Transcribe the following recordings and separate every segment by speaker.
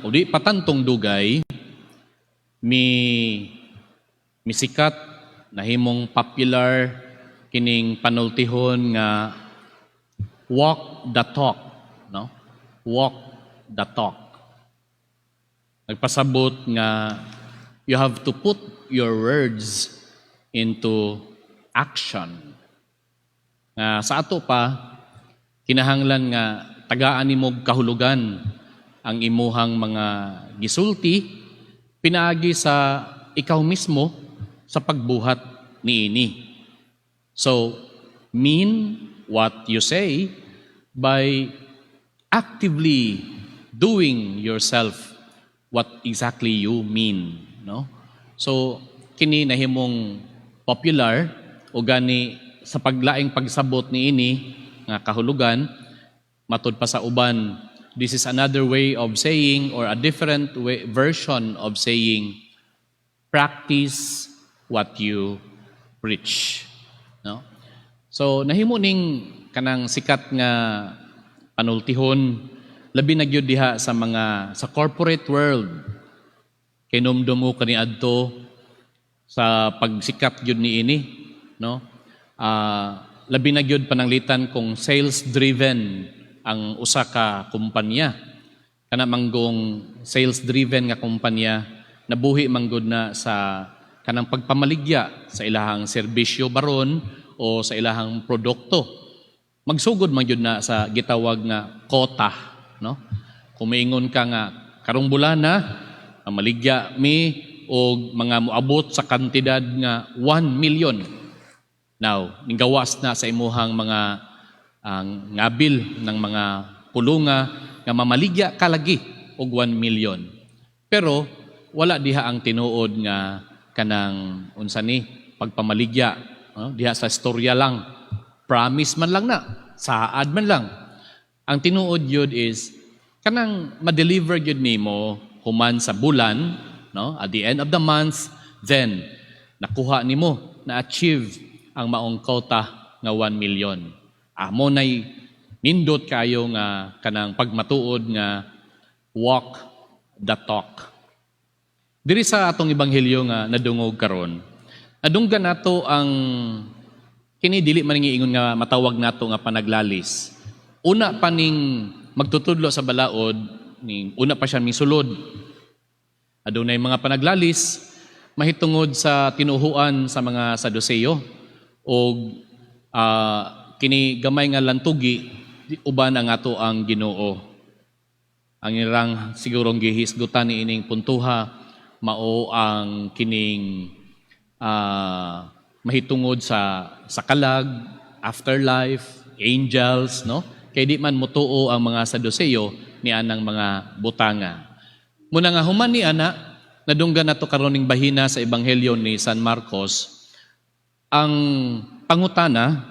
Speaker 1: O di patantong dugay, mi misikat, nahimong popular kining panultihon nga "walk the talk", no? Walk the talk. Nagpasabot nga you have to put your words into action. Nga sa ato pa, kinahanglan nga tagaan nimo kahulugan ang imuhang mga gisulti pinaagi sa ikaw mismo sa pagbuhat niini. So, mean what you say by actively doing yourself what exactly you mean, no? So, kini nahimong popular o gani sa paglaing pagsabot niini nga kahulugan, matud pa sa uban, this is another way of saying or a different way, version of saying "practice what you preach", no? So nahimo ning kanang sikat nga panultihon, labi na gyud diha sa mga sa corporate world. Kay numdum mo kaniadto sa pagsikat gyud niini, no? Labi na gyud pananglitan kung sales driven ang usa ka kumpanya. Kana manggong sales driven nga kumpanya, nabuhi manggod na sa kanang pagpamaligya sa ilahang serbisyo baron o sa ilahang produkto. Magsugod man gyud na sa gitawag nga quota, no? Kung maingon ka nga karong bulana maligya mi og mga moabot sa kantidad nga 1 million. Now, ninggawas na sa imuhang mga ang ngabil ng mga pulunga nga mamaligya ka lagi og 1 million. Pero wala diha ang tinuod nga kanang unsa ni pagpamaligya, no? Diha sa istorya lang. Promise man lang na, saad man lang. Ang tinuod yun is kanang ma-deliver gyud nimo human sa bulan, no? At the end of the month, then nakuha nimo, na-achieve ang maong quota nga 1 million. Amo nay nindot kayo nga kanang pagmatuod nga "walk the talk". Diri sa atong ebanghelyo nga nadungog karon, nadunggan nato ang kini, dili man ingon nga matawag nato nga panaglalis. Una pa ning magtutudlo sa balaod, ning una pa siya misulod. Adunay mga panaglalis mahitungod sa tinuhuan sa mga Saduseo og kini gamay nga lantugi uban ang ato ang Ginoo. Ang irang sigurong gihisgutan ni ining puntuha mao ang kining mahitungod sa kalag, afterlife, angels, no? Kay di man motuo ang mga Saduseo ni anang mga butanga. Muna nga human ni ana, nadunggan nato karon ning bahina sa ebanghelyo ni San Marcos ang pangutana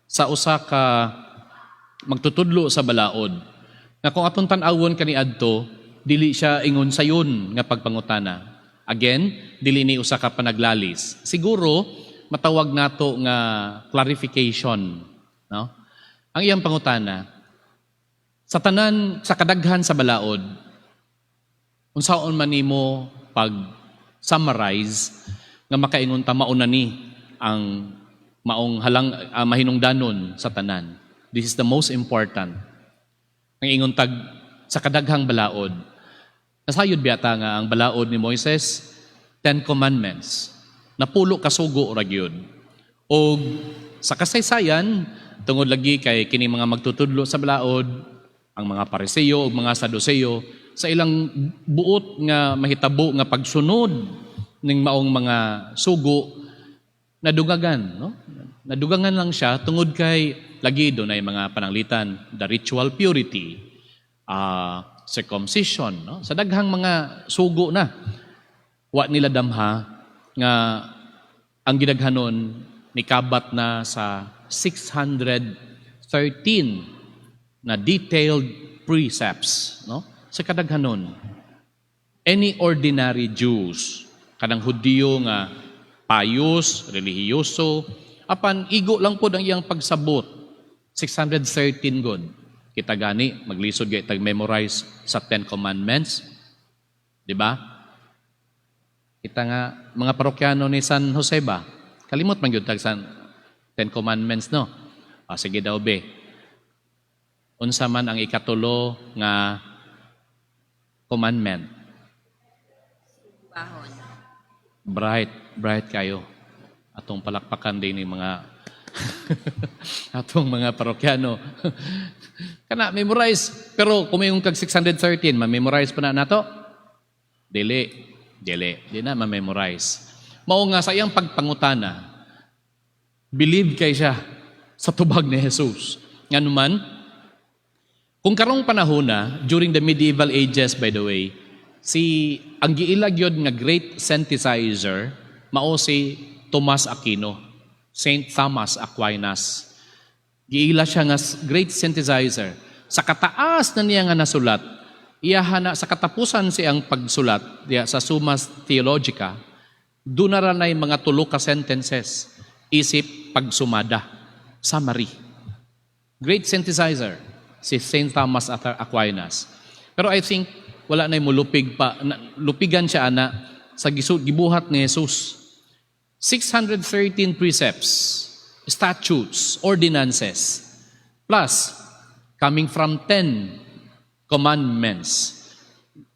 Speaker 1: sa usa ka magtutudlo sa balaod. Nga kung atong tan-awon kaniadto, dili siya ingon sayon nga pagpangutana. Again, dili ni usa ka panaglalis. Siguro matawag nato nga clarification, no? Ang iyang pangutana, sa tanan, sa kadaghan sa balaod, unsaon man nimo pag summarize nga makaingon ta mauna ni ang maong halang mahinungdanon sa tanan? This is the most important. Ang ingon tag sa kadaghang balaod. Nasayod biyata nga ang balaod ni Moises, Ten Commandments. Napulo ka sugo ra gyud. Og sa kasaysayan, tungod lagi kay kini mga magtutudlo sa balaod, ang mga Pariseo ug mga Saduseo, sa ilang buot nga mahitabo nga pagsunod ning maong mga sugo, nadugagan, no? Nadugangan lang siya tungod kay lagi dunay mga pananglitan, the ritual purity, circumcision, no? Sa daghang mga sugo na wa nila damha nga ang gidaghanon nikabat na sa 613 na detailed precepts, no? Sa kadaghanon, any ordinary Jews, kanang Hudiyo nga pious, relihiyoso, apan igo lang pod ang iyang pagsabot. 613 god. Kita gani, maglisod gay tag memorize sa Ten Commandments. Di ba? Kita nga mga parokyano ni San Jose ba? Kalimot man gyud tag sa Ten Commandments, no? Ah, sige daw be. Unsa man ang ikatulo nga commandment?
Speaker 2: Bahon.
Speaker 1: Bright, bright kayo. Atong palakpakan din ni mga atong mga parokyano. Kana memorize, pero kung may kag 613, ma-memorize pa na nato? Dili, dili, di na ma-memorize. Mao nga sa iyang pagpangutana, believe kay siya sa tubag ni Jesus. Nganuman, kung karong panahon na, during the medieval ages, by the way, si ang giila gyud nga great synthesizer mao si Tomas Aquino, Saint Thomas Aquinas. Giila siya nga great synthesizer. Sa kataas na niya nga nasulat, iyaha na sa katapusan siyang pagsulat diya sa Summa Theologica, doon na ranay mga tulo ka sentences isip pagsumada, summary. Great synthesizer si Saint Thomas Aquinas. Pero I think wala na mulupig pa na, lupigan siya ana sa gibuhat ni Jesus. 613 precepts, statutes, ordinances, plus coming from 10 commandments.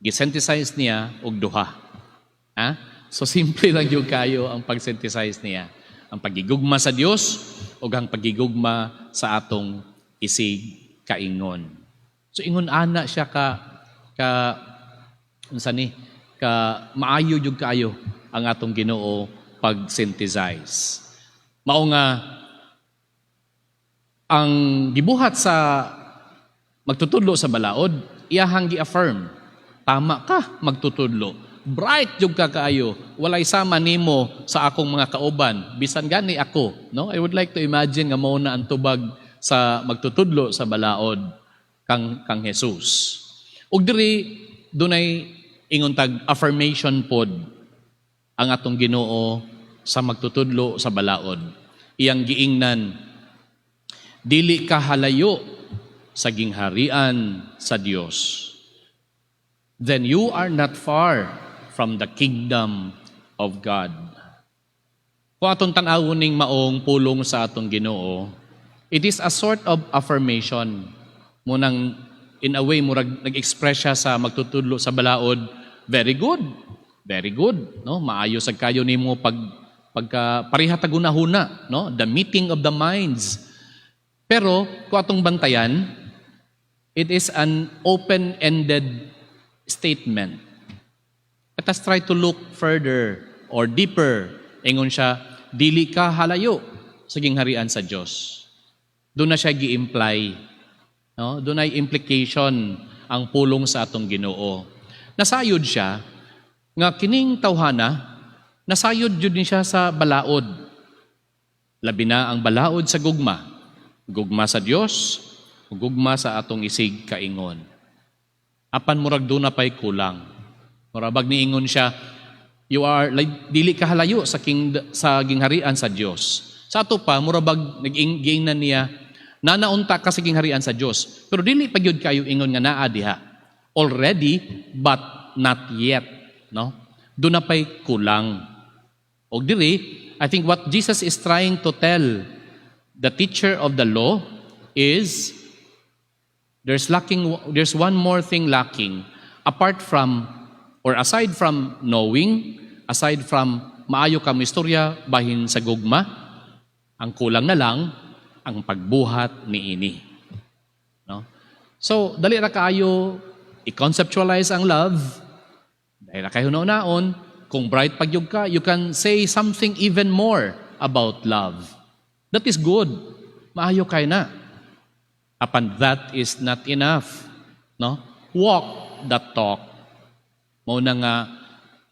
Speaker 1: Gisynthesize niya og duha. Ha? So simple lang yung kayo ang pag-synthesize niya. Ang pagigugma sa Dios ug ang pagigugma sa atong isig kaingon. So ingon ana siya ka unsa ni ka maayo jud kaayo ang atong Ginoo pag-synthesize. Mao nga ang gibuhat sa magtutudlo sa balaod, iyahang gi-affirm. Tama ka magtutudlo. Bright jud ka kaayo. Walay sama nimo sa akong mga kauban. Bisan gani ako, no? I would like to imagine nga mao na ang tubag sa magtutudlo sa balaod kang Jesus. Ug diri dunay ingon tag affirmation pod ang atong Ginoo sa magtutudlo sa balaod. Iyang giingnan, "Dili ka halayo sa gingharian sa Dios." Then you are not far from the kingdom of God. Kung atong tan-awon ning maong pulong sa atong Ginoo, it is a sort of affirmation. Munang in a way murag nag-express siya sa magtutudlo sa balaod, very good. Very good, no? Maayo sa kayo nimo pagka pareha tag hunahuna, no? The meeting of the minds. Pero kung atong bantayan, it is an open-ended statement. Let us try to look further or deeper. Ingon siya, "Dili ka halayo sa gingharian sa Dios." Doon na siya gi-imply. No? Doon ay implication ang pulong sa atong Ginoo. Nasayod siya nga kining tawhana, nasayod jud ni siya sa balaod. Labi na ang balaod sa gugma. Gugma sa Dios, gugma sa atong isig kaingon. Apan murag doon na pa'y kulang. Murabag niingon siya, you are like, dili ka halayo sa gingharian sa Dios. Sa ato pa murabag nag-giingnan niya nanaunta ka sa gingharian sa Dios. Pero dili pa gyud kayo ingon nga naa diha. Already but not yet, no? Doon na pa'y kulang. Og diri, I think what Jesus is trying to tell the teacher of the law is there's one more thing lacking apart from or aside from knowing, aside from maayo ka istorya bahin sa gugma, ang kulang na lang ang pagbuhat niini. No? So, dali ra kaayo i-conceptualize ang love. Dali ra kayo naon. Kung bright pa gyud ka, you can say something even more about love. That is good. Maayo kay na. Apan that is not enough. No? Walk that talk. Mao na nga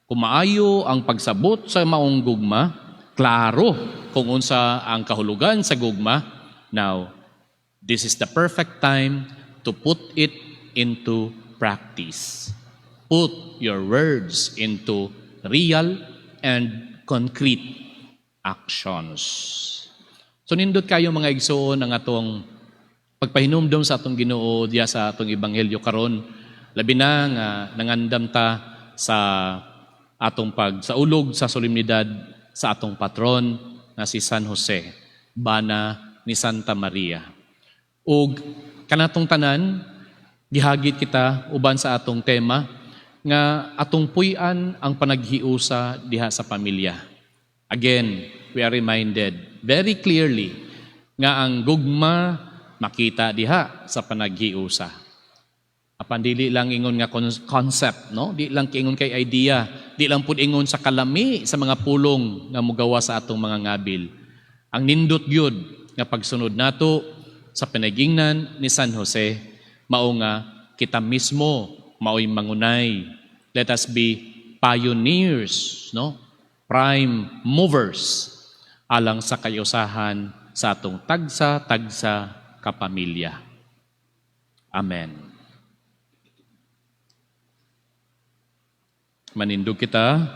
Speaker 1: kung maayo ang pagsabot sa maong gugma, klaro kung unsa ang kahulugan sa gugma. Now, this is the perfect time to put it into practice. Put your words into real and concrete actions. So nindot kayo, mga igsoon, ang atong pagpahinumdom sa atong Ginoo diya sa atong ebanghelyo karon, labi na nga nangandam ta sa atong pag saulog sa solemnidad sa atong patron nga si San Jose, bana ni Santa Maria. Ug kanatong tanan gihagit kita uban sa atong tema nga atong puy-an ang panaghiusa diha sa pamilya. Again, we are reminded very clearly nga ang gugma makita diha sa panaghiusa. Apan dili lang ingon nga concept, no? Di lang ingon kay idea, di lang pud ingon sa kalami sa mga pulong nga mugawa sa atong mga ngabil. Ang nindot gyud nga pagsunod nato sa panagingnan ni San Jose, mao nga kita mismo maoy mangunay. Let us be pioneers, no? Prime movers alang sa kayusahan sa atong tagsa-tagsa kapamilya. Amen. Manindog kita.